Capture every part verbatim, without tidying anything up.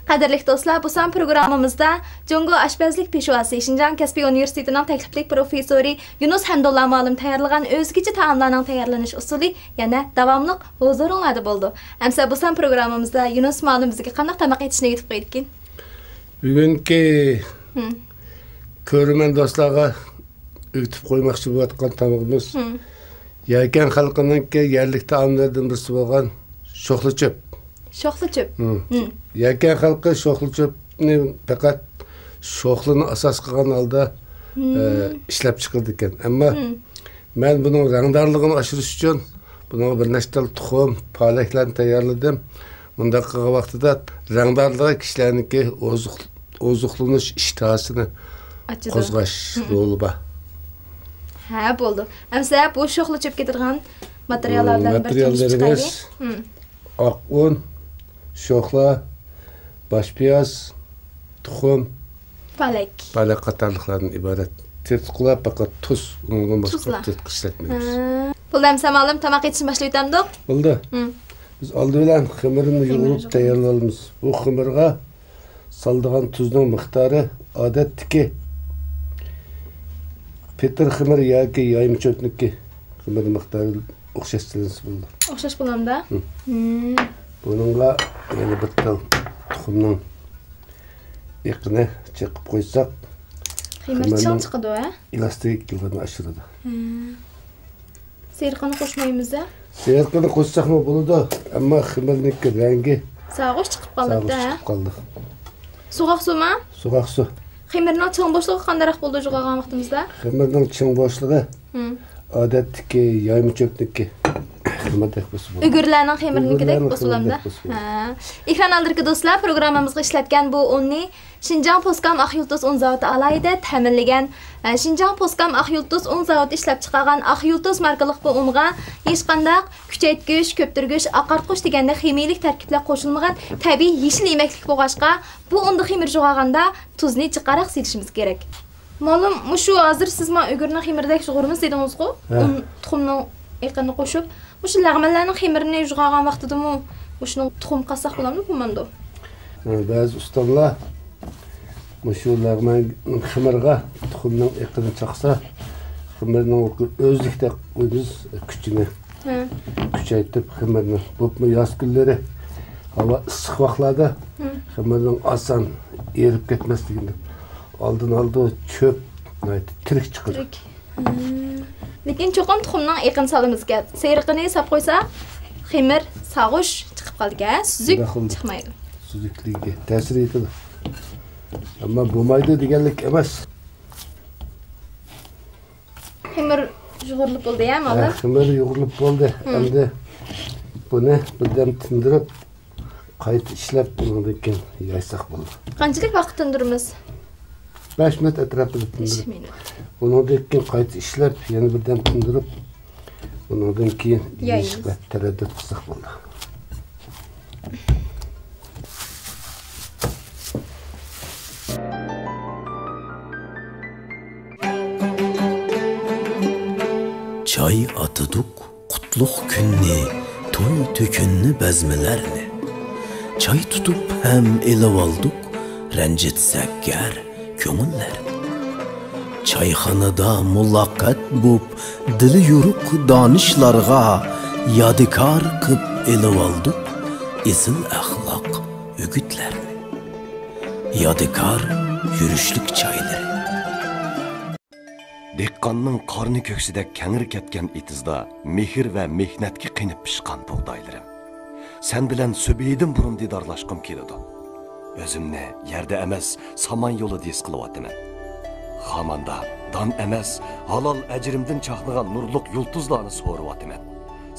قەدىرلىك دوستلار، بۇ سان پروگراممىمىزدا جۇڭگو ئاشپەزلىك پېشۋاسى، شىنجاڭ كەسپىي ئۇنىۋېرسىتېتىنىڭ تەكلىپلىك پروفېسسورى يۇنۇس ھەمدۇللا مۇئەللىم تەييارلىغان ئۆزگىچە تائاملارنىڭ تەييارلىنىش ئۇسۇلى يەنە داۋاملىق ھۇزۇرۇڭلاردا بولىدۇ. ئەمسە بۇ سان پروگراممىمىزدا يۇنۇس مۇئەللىم بىزگە قانداق تاماق ئېتىشنى ئۆگىتىپ قويىدىكىن؟ بۈگۈنكى ھىم. كۆرۈرمەن دوستلارغا ئۆگىتىپ قويماقچى بولۇۋاتقان تامىقىمىز ھىم. يەكەن خەلقىنىڭكى يەرلىك تائاملىرىدىن بىرسى بولغان شوخلا چۆپ. شوخلا چۆپ. ھىم. ھىم. يەكەن خەلقى شوخلا چۆپنى پەقەت شوخلىنى ئاساس قىلغان ھالدا ھىم. ئە، ئىشلەپ چىقىرىدىكەن. ئەمما ھىم. مەن بۇنىڭ رەڭدارلىقىنى ئاشۇرۇش ئۈچۈن بۇنىڭغا بىر نەچچە تال تۇخۇم، پالەكلەرنى تەييارلىدىم. مۇنداق قىلغان ۋاقتىدا رەڭدارلىقى كىشىلەرنىڭكى ئوزۇق-، ئوزۇقلىنىش ئىشتىھاسىنى ئاچىدۇ. قوزغاش ھىم. رولى بار. ھە، بولدى. ئەمسە بۇ شوخلا چۆپ كېتىدىغان ماتېرىياللاردىن بىر تونۇشۇپ چىقايلى. ماتېرىياللىرىمىز ھىم. ئاق ئۇن، شوخلا، باش پىياز، تۇخۇم، پالەك. پالەك قاتارلىقلاردىن ئىبارەت. تېتىتقۇلار پەقەت تۇز، ئۇنىڭدىن باشقا تۇزلا. تېتىتقۇ ئىشلەتمەيمىز. ھە. بولدى، ئەمسە مۇئەللىم، تاماق ئېتىشنى باشلىۋېتەمدۇق؟ بولدى. ھىم. بىز ئالدى بىلەن خېمىرنى خېمىرنى يۇغۇرۇپ يۇغۇرۇپ. تەييارلىۋالىمىز. بۇ خېمىرغا سالىدىغان تۇزنىڭ مىقدارى ئادەتتىكى پېتىر خېمىرى ياكى يايما چۆپنىكى خېمىرى مىقدارى ئوخشاش سېلىنسا بولىدۇ. ئوخشاش بولامدا؟ ھىم. ھىم. بۇنىڭغا يەنە بىر تال تۇخۇمنىڭ ئېقىنى چېقىپ قويساق، خېمىر خېمىرنىڭ چىڭ چىقىدۇ، ھە؟ ئېلاستىكلىقىنى ئاشۇرىدۇ. ھىم. سېرىقىنى قوشمايمىز-ە؟ سېرىقىنى قوشساقمۇ بولىدۇ، ئەمما خېمىرنىڭكى رەڭگى ساغۇش چىقىپ قالىدۇ، ساغۇش ھە؟ چىقىپ قالىدۇ. سوغۇق سۇما؟ سوغۇق سۇ. خېمىرنىڭ چىڭ بولۇشلۇقى قانداقراق بولىدۇ يۇغارغان ۋاقتىمىزدا؟ خېمىرنىڭ چىڭ بولۇشلۇقى ھىم. ئادەتتىكى يايما چۆپنىكى خېمىردەك بولسا بولىدۇ. ئۆگۈرلەرنىڭ خېمىرىنىڭكىدەك ئۆگۈرلەرنىڭ بولسا بولامدا؟ خېمىرىدەك بولسا بولىدۇ. ھە. ئېكران ئالدىدىكى دوستلار، پروگراممىمىزغا ئىشلەتكەن بۇ ئۇننى شىنجاڭ پوسكام ئاق يۇلتۇز ئۇن زاۋۇتى ئالاھىدە تەمىنلىگەن. شىنجاڭ پوسكام ئاق يۇلتۇز ئۇن زاۋۇتى ئىشلەپچىقارغان ئاق يۇلتۇز ماركىلىق بۇ ئۇنغا ھېچقانداق كۈچەيتكۈچ، كۆپتۈرگۈچ، ئاقارتقۇچ دېگەندەك خىمىيىلىك تەركىبلەر قوشۇلمىغان تەبىئىي يېشىل يېمەكلىك بولغاچقا، بۇ ئۇندا خېمىر يۇغارغاندا تۇزنى جىقراق سېلىشىمىز كېرەك. مۇئەللىم، مۇشۇ ھازىر سىز ماڭا ئۆگۈرنىڭ خېمىرىدەك يۇغۇرىمىز دېدىڭىزغۇ؟ ھە. ئۇن، تۇخۇمنىڭ ئېقىنىنى قوشۇپ، مۇشۇ لەغمەنلەرنىڭ خېمىرىنى يۇغارغان ۋاقتىدىمۇ مۇشۇنىڭ تۇخۇم قاتساق بولامدۇ، بولمامدۇ؟ ھە، بەزى ئۇستاملار مۇشۇ لەغمەن خېمىرغا تۇخۇمنىڭ ئېقىنى چاقسا، خېمىرنىڭ ئۆزلۈكتە قويىمىز كۈچىنى، ھە. كۈچەيتىپ خېمىرنى، بولۇپمۇ ياز كۈنلىرى ھاۋا ئىسسىق ۋاقىتلاردا ھە. خېمىرنىڭ ئاسان ئېرىپ كەتمەسلىكىنى ئالدىنى ئالىدۇ، چۆپ ناھايىتى تىرىك چىقىدۇ. تىرىك. ھىم. لېكىن چوقۇم تۇخۇمنىڭ ئېقىنى سالىمىزكەن. سېرىقىنى ساپ قويسا، خېمىر ساغۇش چىقىپ قالىدىكەن، سۈزۈك شۇنداق بولىدۇ. چىقمايدۇ. سۈزۈكلۈكىگە تەسىر يېتىدۇ. ئەمما بولمايدۇ دېگەنلىك ئەمەس. خېمىر يۇغۇرۇلۇپ بولدى، يا، ھە، مانا؟ خېمىر يۇغۇرۇلۇپ بولدى. ھىم. ئەمدى بۇنى بىردەم تىندۇرۇپ، قايتا ئىشلەپ، ئۇنىڭدىن كېيىن يايساق بولىدۇ. قانچىلىك ۋاقىت تىندۇرىمىز؟ بەش مىنۇت ئەتراپىدا تىندۇرۇپ، بەش مىنۇت. ئۇنىڭدىن كېيىن قايتا ئىشلەپ، يەنە بىردەم تىندۇرۇپ، ئۇنىڭدىن كېيىن يايىمىز. يېيىشقا تەرەددۇت قىلساق بولىدۇ. چاي ئاتىدۇق قۇتلۇق كۈننى، توي تۆكۈننى، بەزمىلەرنى. چاي تۇتۇپ ھەم ئېلىۋالدۇق رەنجىتسەك گەر كۆڭۈللەرنى. چايخانىدا مۇلاقات بوپ، دىلى يورۇق دانىشلارغا يادىكار قىپ ئېلىۋالدۇق ئېسىل ئەخلاق ئۆگۈتلەرنى. يادىكار يۈرۈشلۈك چايلىرى. دېھقاننىڭ قارنى كۆكسىدەك كەڭرى كەتكەن ئېتىزدا مېھىر ۋە مېھنەتكە قېنىپ پىشقان بۇغدايلىرىم. سەن بىلەن سۈبھىدىن بۇرۇن دىدارلاشقۇم كېلىدۇ. ئۆزۈمنى يەردە ئەمەس، سامان يولىدا ھېس قىلىۋاتىمەن. خاماندا دان ئەمەس، ھالال ئەجرىمدىن چاقنىغان نۇرلۇق يۇلتۇزلارنى سورۇۋاتىمەن.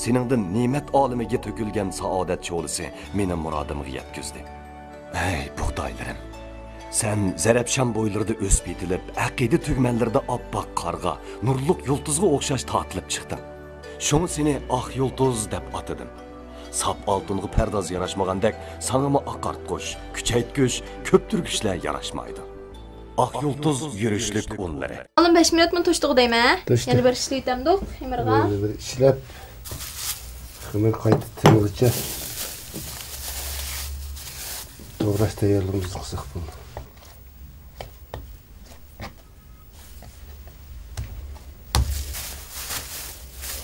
سېنىڭدىن نېمەت ئالىمىگە تۆكۈلگەن سائادەت شولىسى مېنى مۇرادىمغا يەتكۈزدى. ئەي بۇغدايلىرىم! سەن زەرەپشان بويلىرىدا ئۆسۈپ يېتىلىپ، ئەقىدە تۈگمەنلىرىدە ئاپئاق قارغا، نۇرلۇق يۇلتۇزغا ئوخشاش تارتىلىپ چىقتىڭ. شۇڭا سېنى ئاق يۇلتۇز دەپ ئاتىدىم. ساپ ئالتۇنغا پەرداز ياراشمىغاندەك، ساڭىمۇ ئاقارتقۇچ، كۈچەيتكۈچ، كۆپتۈرگۈچلەر ياراشمايدۇ. ئاق يۇلتۇز يۈرۈشلۈك ئۇنلىرى. ئالىم، بەش مىنۇتمۇ توشتىغۇ دەيمەن، ھە؟ توشتى. يەنە بىر ئىشلىۋېتەمدۇق خېمىرغا. يەنە بىر ئىشلەپ، خېمىر قايتا تىنغىچە. توغراش تەييارلىقىمىزنى قىلساق بولدى.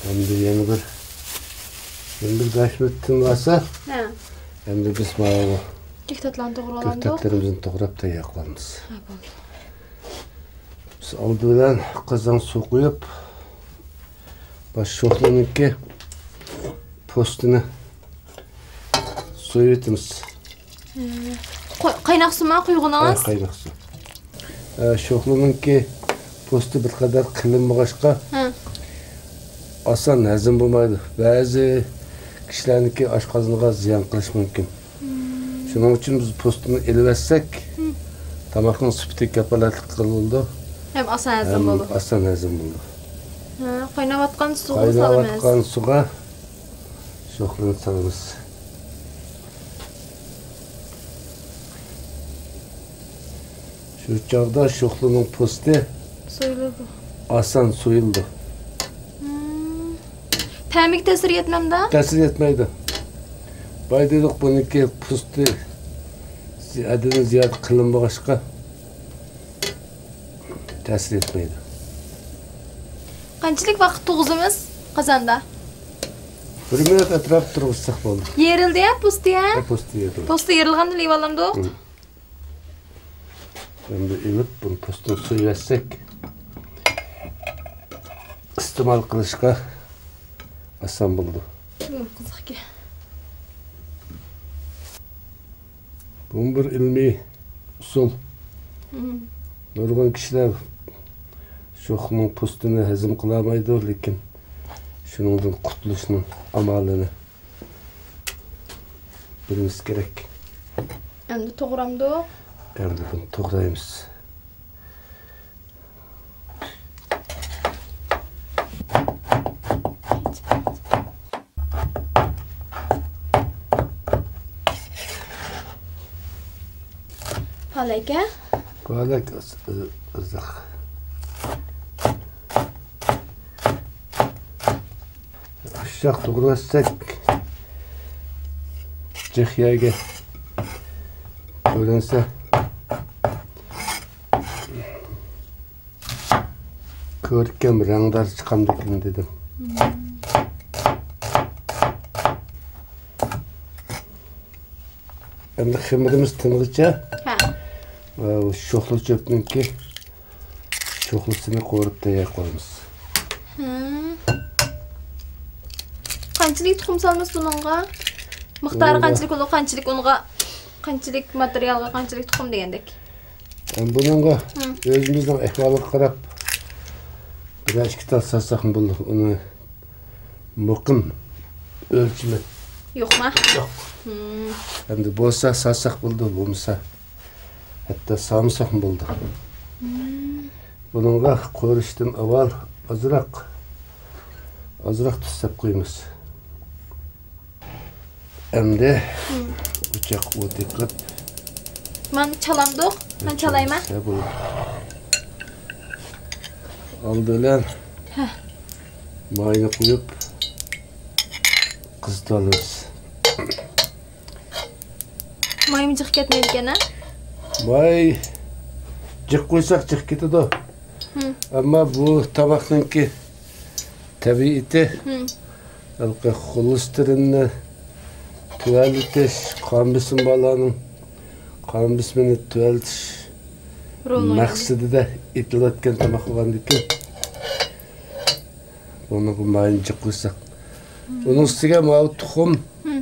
ئەمدى يەنە بىر، يەنە بىر بەش مىنۇت تىنىۋالسا، ھە. ئەمدى بىز ماۋۇ كۆكتاتلارنى توغرىۋالامدۇق. كۆكتاتلىرىمىزنى توغراپ تەييار قىلىمىز. ھە، بولدى. بىز ئالدى بىلەن قازانغا سۇ قۇيۇپ، باش شوخلىنىڭكى پوستىنى سويۇۋېتىمىز. ھە. قو-، قايناق سۇما قۇيغىنىڭىز؟ ھە، قايناق سۇ. ھە، شوخلىنىڭكى پوستى بىر قەدەر قېلىن بولغاچقا، ھە. ئاسان ھەزىم بولمايدۇ. بەزى كىشىلەرنىڭكى ئاشقازىنىغا زىيان قىلىشى مۇمكىن. مم. شۇنىڭ ئۈچۈن بىز پوستىنى ئېلىۋەتسەك، مم. تاماقنىڭ سۈپىتى كاپالەتلىك قىلىنىدۇ. ھەم ئاسان ھەزىم ھەم بولىدۇ. ئاسان ھەزىم بولىدۇ. ھە، قايناۋاتقان سۇغا سالىمىز. قايناۋاتقان سۇغا شوخلىنى سالىمىز. شۇ چاغدا شوخلىنىڭ پوستى سويۇلىدۇ. ئاسان سويۇلىدۇ. مم. تەمىگە تەسىر يەتمەمدۇ؟ تەسىر يەتمەيدۇ. بايا دېدۇق، بۇنىڭكى پوستى زىيادىدىن زىيادە قېلىن بولغاچقا، تەسىر يەتمەيدۇ. قانچىلىك ۋاقىت تۇرغۇزىمىز قازاندا؟ بىر مىنۇت ئەتراپىدا تۇرغۇزساق بولدى. يېرىلدى يا، پوستى يا؟ ھە، پوستى يېرىلدى. پوستى يېرىلغاندىن ئېلىۋالامدۇق؟ ھە. ئەمدى ئېلىپ، بۇنى پوستىنى سويۇۋەتسەك، ئىستېمال قىلىشقا ئاسان بولىدۇ. بۇ قىزىقكەن. بۇمۇ بىر ئىلمىي ئۇسۇل. مم. نۇرغۇن كىشىلەر شوخلىنىڭ پوستىنى ھەزىم قىلالمايدۇ، لېكىن شۇنىڭدىن قۇتۇلۇشنىڭ ئامالىنى بىلىمىز كېرەك. ئەمدى توغرامدۇق؟ ئەمدى بۇنى توغرايمىز. پالەكە؟ پالەك ئىز-، ئىزىق. ئۇششاق توغرىۋەتسەك، جىق يەرگە كۆرۈنسە، كۆركەم رەڭدار چىقامدىكىن دېدىم. ئەمدى خېمىرىمىز تىنغىچە، ھە. ئە، شوخلا چۆپنىڭكى شوخلىسىنى قورۇپ تەييار قىلىمىز. ھە. قانچىلىك تۇخۇم سالىمىز بۇنىڭغا؟ مىقدارى بۇنىڭغا قانچىلىك بولىدۇ؟ قانچىلىك ئۇنغا، قانچىلىك ماتېرىيالغا، قانچىلىك تۇخۇم دېگەندەك. ئەمدى بۇنىڭغا ھە. ئۆزىمىزنىڭ ئەھۋالىغا قاراپ بىرەر ئىككى تال سالساقمۇ بولىدۇ. ئۇنى مۇقىم ئۆلچىمى يوقما؟ يوق. ھىم. ئەمدى بولسا سالساق بولىدۇ، بولمىسا ھەتتا سالمىساقمۇ بولىدۇ. ھىم. بۇنىڭغا قورۇشتىن ئاۋۋال ئازراق، ئازراق تۇز سېلىپ قويىمىز. ئەمدى ھىم. ئوچاق ئوتى قىلىپ. مانا چالامدۇق؟ مەن چالايمەن. ھە، بولىدۇ. ئالدى بىلەن ھە. ماينى قويۇپ قىزىتىۋالىمىز. مايمۇ جىق كەتمەيدىكەن، ھە؟ ماي جىق قويساق جىق كېتىدۇ. ھىم. ئەمما بۇ تاماقنىڭكى تەبىئىتى، ھىم. ھېلىقى خولېستېرىننى تۆۋەنلىتىش، قان بېسىمى بارلارنىڭ قان بېسىمىنى تۆۋەنلىتىش رولىنى ئوينايدۇ. مەقسىتىدە ئېتىلىۋاتقان تاماق بولغاندىكىن، بۇنىڭغا ماينى جىق قويساق. ھىم. ئۇنىڭ ئۈستىگە ماۋۇ تۇخۇم، ھىم.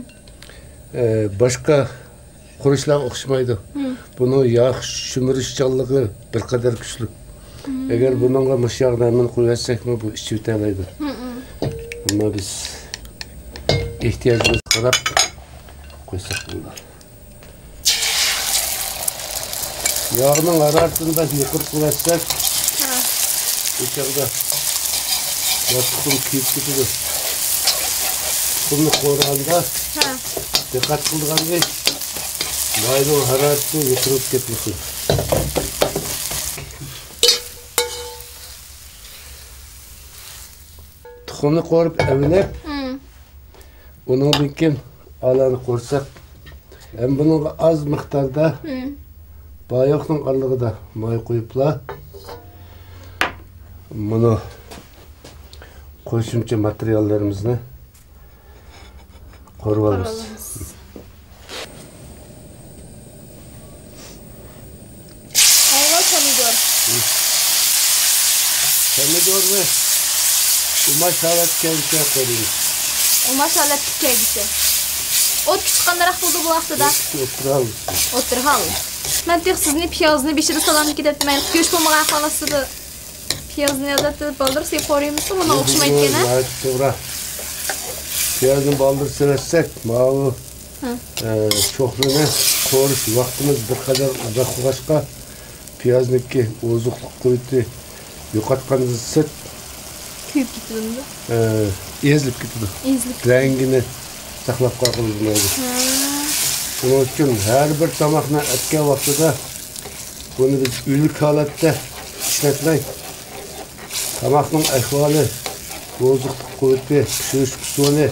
ئە، باشقا خۇرۇچلارغا ئوخشىمايدۇ. ھىم. بۇنىڭ ياغ شۈمۈرۈشچانلىقى بىر قەدەر كۈچلۈك. ھىم. ئەگەر بۇنىڭغا مۇشۇ ياغنى ھەممىنى قويۇۋەتسەكمۇ، بۇ ئىچىۋېتەلەيدۇ. ھىم، ھىم. ئەمما بىز ئېھتىياجىمىزغا قاراپ قويساق بولىدۇ. ياغنىڭ ھارارىتىنى بەك يۇقىرى قىلىۋەتسەك، ھە. ئۇ چاغدا ياغ تۇخۇم كۆيۈپ كېتىدۇ. تۇخۇمنى قورۇغاندا ھە. دىققەت قىلىدىغان ئىش، ماينىڭ ھارارىتى يۇقىرى بولۇپ كەتمىسۇن. تۇخۇمنى قورۇپ ئەۋلەپ، ھىم. ئۇنىڭدىن كېيىن ئالانى قورساق، ھەم بۇنىڭغا ئاز مىقداردا بايوقنىڭ ئارىلىقىدا ماي قۇيۇپلا، مۇنۇ قوشۇمچە ماتېرىياللىرىمىزنى قورۇۋالىمىز. قورۇۋالىمىز. ئاۋۋال پەمىدۇر. پەمىدۇرنى ئۇماش ھالەتكە كەلگۈچە قورۇيمىز. ئۇماش ھالەتكە كەلگۈچە. ئوت كۈچى قانداقراق بولىدۇ بۇ ۋاقتىدا؟ ئوت كۈچى ئوتتۇرىغا ئالىمىز. ئوتتۇرىغا ئالىمىز. مەن تېخى سىزنى پىيازنى بېشىدا سالامدىكى دەپ دېمەي، گۆش بولمىغان ئەھۋال ئاستىدا پىيازنى يازاتتى، بالدۇر سېلىپ قورۇيمىزمۇ؟ بۇنىڭ ئوخشىمايدىكەن، ھە؟ ناھايىتى توغرا. پىيازنى بالدۇر سېلىۋەتسەك، ماۋۇ، ھە، ئە، شوخلىنى قورۇش ۋاقتىمىز بىر قەدەر ئۇزاق بولغاچقا، پىيازنىڭكى ئوزۇقلۇق قۇۋۋىتى يوقاتقاندىن سىرت، كۆيۈپ كېتىدۇ. ئە، ئېزىلىپ كېتىدۇ. ئېزىلىپ كېتىدۇ. رەڭگىنى ساقلاپ قالغىلى بولمايدۇ. ھە. شۇنىڭ ئۈچۈن ھەر بىر تاماقنى ئەتكەن ۋاقتىدا بۇنى بىز ئۆلۈك ھالەتتە ئىشلەتمەي، تاماقنىڭ ئەھۋالى، ئوزۇقلۇق قۇۋۋىتى، پىشۇرۇش ئۇسۇلى،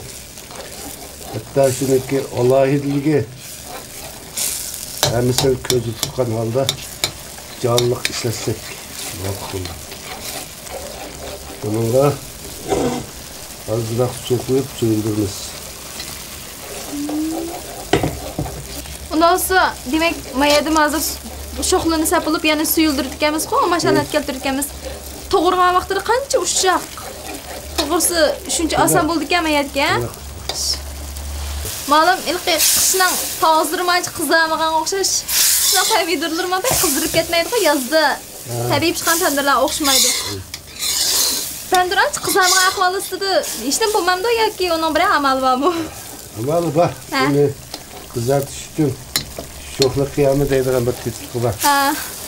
ھەتتا شۇنىڭكى ئالاھىدىلىكى ھەممىسىنى كۆزدە تۇتقان ھالدا جانلىق ئىشلەتسەك مۇۋاپىق بولىدۇ. بۇنىڭغا ئازراق سۇ قۇيۇپ سۆيۈلدۈرىمىز. ئۇنداق بولسا، دېمەك، ما يەردىمۇ ھازىر شوخلىنى سېلىپ بولۇپ، يەنە سۆيۈلدۈرىدىكەنمىزغۇ، ماشاللا كەلتۈرىدىكەنمىز. توغرىغان ۋاقتىدا قانچە ئۇششاق. توغرىسى، شۇنچە ئاسان بولىدىكەن ما يەردىكى. مالۇم، ھېلىقى قىشنىڭ پازىلىرىمۇ ئانچە قىزارمىغانغا ئوخشاش. قىشنىڭ پەمىدۇرلىرىمۇ بەك قىزىرىپ كەتمەيدىغۇ، يازدا. ھە. تەبىئىي پىشقان پەمىدۇرلار ئوخشىمايدۇ. پەمىدۇر ئانچە قىزارمىغان ئەھۋال ئۈستىدە ھېچنېمە بولمامدۇ ياكى ئۇنىڭ بىرەر ئامالى بارمۇ؟ ئامالى بار. ھە. ئۇنى قىزارتىش ئۈچۈن شوخلا قىيامى دەيدىغان بىر تېتىتقۇ بار. ھە.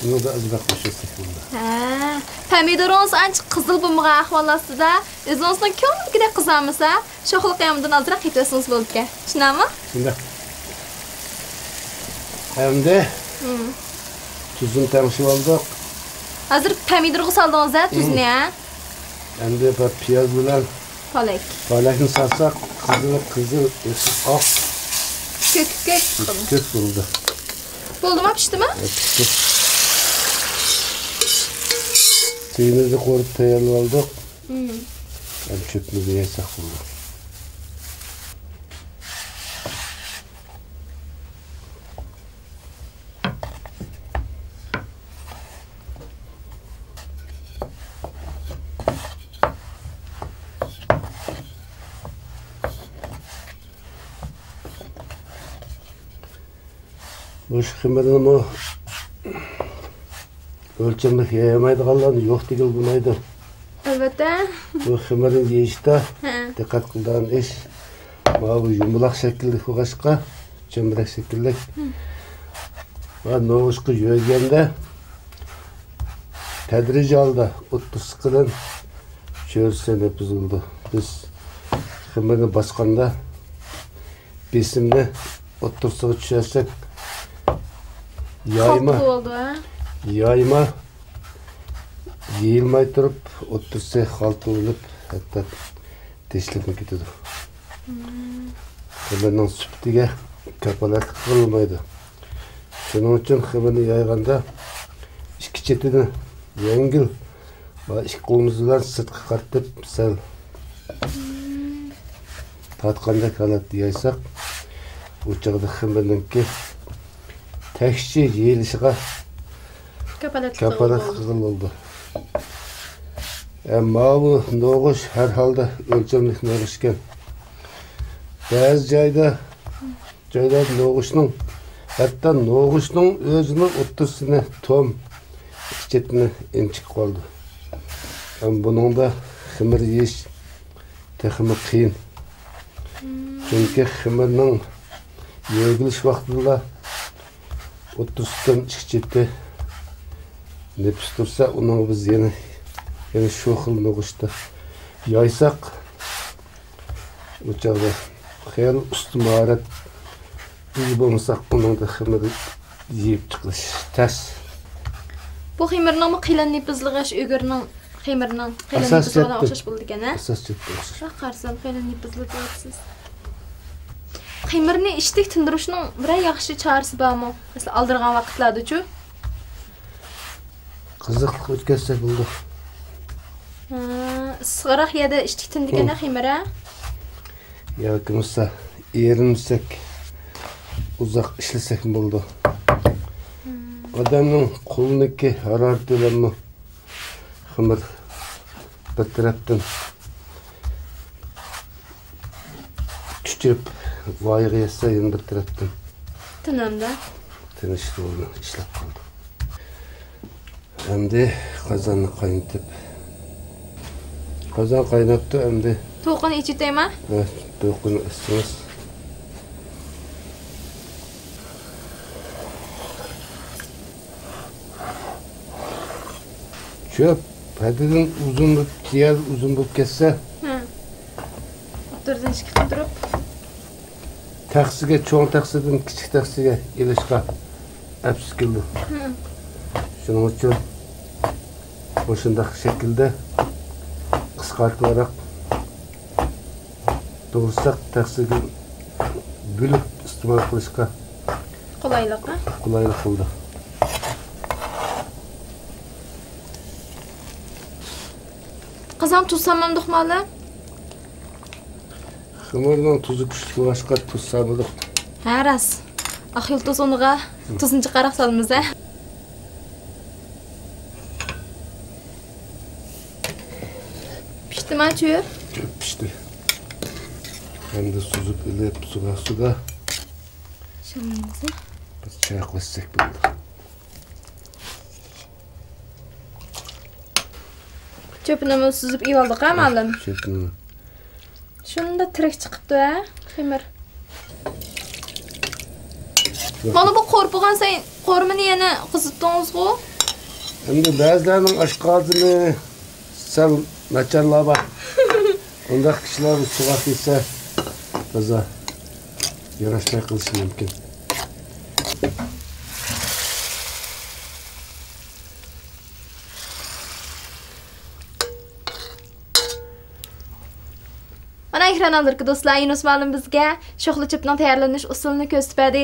ئۇنىڭدا ئازراق قوشۇۋەتسەك بولىدۇ. ھە. پەمىدۇرىڭىز ئانچە قىزىل بولمىغان ئەھۋال ئاستىدا ئۆزىڭىزنىڭ كۆڭلىدىكىدەك قىزارمىسا، شوخلا قىيامىدىن ئازراق قېتىۋەتسىڭىز بولىدىكەن. شۇنداقمۇ؟ شۇنداق. ئەمدى، مم، تۇزنى تەڭشىۋالدۇق. ھازىر پەمىدۇرغا سالدىڭىز ھە، مم، تۇزنى ھە؟ ئەمدى بۇ پىياز بىلەن پالەك. پالەكنى سالساق، قىزىل، قىزىل، ئاق. كۆك، كۆك. كۆك بولىدۇ. بولدىما، پىشتىما؟ ھە، پىشتى. سۈيىمىزنى قورۇپ تەييارلىۋالدۇق. مم. ئەمدى چۆپىمىزنى يايساق بولىدۇ. مۇشۇ خېمىرنىمۇ ئۆلچەملىك يايالمايدىغانلارنى يوق دېگىلى بولمايدۇ. ئەلۋەتتە. بۇ خېمىرنى يېيىشتا، ھە، دىققەت قىلىدىغان ئىش، ماۋۇ يۇمىلاق شەكىللىك بولغاچقا، چۆمبىرەك شەكىللىك. ھە. ۋە نوغۇچقا يۆگەندە تەدرىجىي ھالدا ئوتتۇرىسى قېلىن، چۆرىسى نېپىز بولىدۇ. بىز خېمىرنى باسقاندا بېسىمنى ئوتتۇرىسىغا چۈشۈرسەك، يايما، خالتا بولىدۇ، ھە؟ يايما يېيىلماي تۇرۇپ، ئوتتۇرىسى خالتا بولۇپ، ھەتتا تېشىلىپمۇ كېتىدۇ. مم. خېمىرنىڭ سۈپىتىگە كاپالەتلىك قىلىنمايدۇ. شۇنىڭ ئۈچۈن خېمىرنى يايغاندا ئىككى چېتىنى يەڭگىل ۋە ئىككى قولىمىز بىلەن سىرتقا قارىتىپ سەل تارتقاندەك ھالەتتە يايساق، ئۇ چاغدا خېمىرنىڭكى تەكشى يېيىلىشىغا كاپالەتلىك، كاپالەتلىك قىلغىلى بولىدۇ. ئە، ماۋۇ نوغۇچ ھەر ھالدا ئۆلچەملىك نوغۇچ ئىكەن. بەزى جايدا جايلار نوغۇچنىڭ، ھەتتا نوغۇچنىڭ ئۆزىنىڭ ئوتتۇرىسىنى توم، ئىككى چېتىنى ئىنچىكە قىلىدۇ. ھەم بۇنىڭدا خېمىر يېيىش تېخىمۇ قىيىن. مم. چۈنكى خېمىرنىڭ يۆگىلىش ۋاقتىدىلا ئوتتۇرىسىدىن ئىككى چېتى نېپىز تۇرسا، ئۇنىڭغا بىز يەنە، يەنە شۇ خىل نوغۇچتا يايساق، ئۇ چاغدا خېلى ئۇستا ماھارەت ئىگە بولمىساق، ئۇنىڭدا خېمىر يېيىپ چىقىش تەس. بۇ خېمىرنىڭمۇ قېلىن نېپىزلىغاچ ئۆگۈرنىڭ خېمىرىنىڭ قېلىن نېپىزلىغىنىغا ئوخشاش بولىدىكەن، ھە؟ ئاساسىيەتتىن ئوخشاش. قارىسام، قېلىن نېپىزلىتىۋاتىسىز. خېمىرنى ئىشتىك تىندۇرۇشنىڭ بىرەر ياخشى چارىسى بارمۇ؟ مەسىلەن، ئالدىرىغان ۋاقىتلاردىچۇ؟ قىزىقلىق ئۆتكەزسەك بولىدۇ. ھە، ئىسسىقراق يەردە ئىشتىك تىندىكەن خېمىر، ھە؟ ياكى بولمىسا ئېرىنمىسەك، ئۇزاق ئىشلىسەكمۇ بولىدۇ. ئادەمنىڭ قولىنىڭكى ھارارىتى بىلەنمۇ خېمىر بىر تەرەپتىن چۈچۈرۈپ ۋايىغا يەتسە، يەنە بىر تەرەپتىن تىنامدا تىنىشلىق بولىدۇ، ئىشلەپ قالىدۇ. ئەمدى قازاننى قاينىتىپ، قازان قايناپتۇ ئەمدى. توقىنى ئېچىۋېتەيما؟ ھە، توقىنى ئېچىڭىز. چۆپ ھەددىدىن ئۇزۇن بولۇپ، زىيادە ئۇزۇن بولۇپ كەتسە، ھە، ئوتتۇرىدىن ئىككى قىلدۇرۇپ، تەخسىگە، چوڭ تەخسىدىن كىچىك تەخسىگە ئېلىشقا ئەپسىز كېلىدۇ. ھە. شۇنىڭ ئۈچۈن مۇشۇنداق شەكىلدە قىسقارتىۋاراق توغرىساق، تەخسىگە بۆلۈپ ئىستېمال قىلىشقا قولايلىق، ھە؟ قولايلىق بولىدۇ. قازان تۇز سالمامدۇق مالىم؟ خېمىرنىڭ تۇزى كۈچلۈك بولغاچقا، تۇز سالمىدۇق. ھە، راست. ئاق يۇلتۇز ئۇنىغا تۇزنى جىقراق سالىمىز، ھە؟ پىشتىما چۆپ؟ چۆپ پىشتى. ئەمدى سۈزۈپ ئېلىپ، سۇدا، سۇدا شۇنىڭ بىر چاقلاشتۇرساق بولىدۇ. چۆپىنىمۇ سۈزۈپ ئېلىۋالدۇق ھە، مۇئەللىم؟ چۆپىنى. شۇندا تىرىك چىقىپتۇ ھە، خېمىر. مانا بۇ قورۇپ بولغان سايىن قورۇمىنى يەنە قىزىتتىڭىزغۇ؟ ئەمدى بەزىلەرنىڭ ئاشقازىنى سەل ناچارلار بار. ئۇنداق كىشىلەر سۇغا كىرسە تازا ياراشماي قېلىشى مۇمكىن. مانا، ئېكران ئالدىدىكى دوستلار، يۇنۇس مۇئەللىم بىزگە شوخلا چۆپنىڭ تەييارلىنىش ئۇسۇلىنى كۆرسىتىپ بەردى.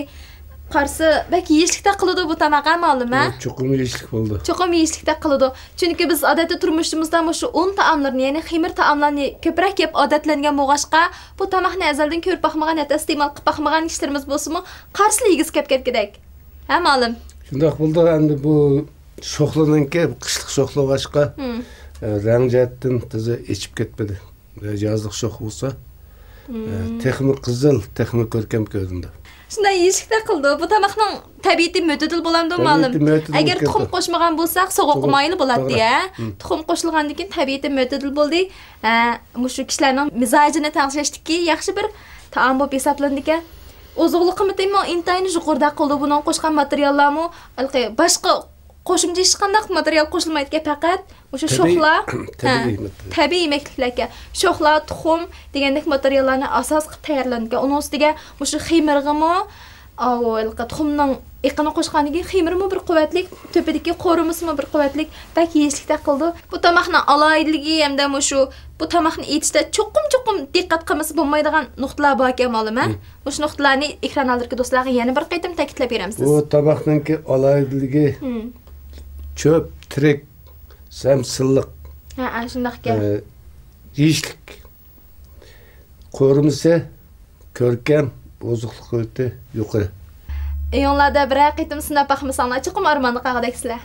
قارىسا، بەك يېيىشلىكتەك قىلىدۇ بۇ تاماق، ھە، مۇئەللىم، ھە؟ چوقۇم يېيىشلىك بولىدۇ. چوقۇم يېيىشلىكتەك قىلىدۇ. چۈنكى بىز ئادەتتە تۇرمۇشىمىزدا مۇشۇ ئۇن تائاملىرىنى، يەنى خېمىر تائاملارنى كۆپرەك يەپ ئادەتلەنگەن بولغاچقا، بۇ تاماقنى ئەزەلدىن كۆرۈپ باقمىغان، ھەتتا ئىستېمال قىلىپ باقمىغان كىشىلىرىمىز بولسىمۇ، قارىسىلا يېگۈسى كەپ كەتكۈدەك. ھە، مۇئەللىم؟ شۇنداق بولدى. ئەمدى بۇ شوخلىنىڭكى قىشلىق شوخلا بولغاچقا، ھىم. ئە، رەڭ جەھەتتىن تازا ئېچىپ كەتمىدى. يازلىق شوخ بولسا، ئە، تېخىمۇ قىزىل، تېخىمۇ كۆركەم كۆرۈنىدۇ. شۇنداق يېيىشلىكتەك قىلىدۇ. بۇ تاماقنىڭ تەبىئىتى مۆتىدىل بولامدۇ، مۇئەللىم؟ تەبىئىتى مۆتىدىل. ئەگەر تۇخۇم قوشمىغان بولساق، سوغۇققا مايىل بولاتتى، ھە؟ توغرا. تۇخۇم قوشۇلغاندىن كېيىن تەبىئىتى مۆتىدىل بولدى. ھە، مۇشۇ كىشىلەرنىڭ مىزاجىنى تەڭشەشتىكى ياخشى بىر تائام بولۇپ ھېسابلىنىدىكەن. ئوزۇقلۇق قىممىتىمۇ ئىنتايىن يۇقىرىدەك قىلىدۇ. بۇنىڭغا قوشقان ماتېرىياللارمۇ ھېلىقى باشقا قوشۇمچە ھېچقانداق ماتېرىيال قوشۇلمايدىكەن، پەقەت مۇشۇ شوخلا، تەبىئىي، ھە، تەبىئىي يېمەكلىك. تەبىئىي يېمەكلىكلەركەن. شوخلا، تۇخۇم دېگەندەك ماتېرىياللارنى ئاساس قىلىپ تەييارلىنىدىكەن. ئۇنىڭ ئۈستىگە مۇشۇ خېمىرغىمۇ، ئاۋۇ، ھېلىقى تۇخۇمنىڭ ئېقىنى قوشقاندىن كېيىن خېمىرىمۇ بىر قۇۋۋەتلىك، تۆپىدىكى قورۇمىسىمۇ بىر قۇۋۋەتلىك، بەك يېيىشلىكتەك قىلىدۇ. بۇ تاماقنىڭ ئالاھىدىلىكى ھەمدە مۇشۇ، بۇ تاماقنى ئېتىشتە چوقۇم، چوقۇم دىققەت قىلمىسا بولمايدىغان نۇقتىلار باركەن، مۇئەللىم، ھە؟ مۇشۇ نۇقتىلارنى ئېكران ئالدىدىكى دوستلارغا يەنە بىر قېتىم تەكىتلەپ بېرەمسىز؟ بۇ تاماقنىڭكى ئالاھىدىلىكى، چۆپ، تىرىك، ھەم سىلىق. ھە، ھە، شۇنداق ئىكەن. ئە، يېيىشلىك. قورۇمىسى كۆركەم، ئوزۇقلۇق قىممىتى يۇقىرى. ئۆيۈڭلاردا بىرەر قېتىم سىناپ باقمىساڭلار، چوقۇم ئارماندا قالغۇدەكسىلەر.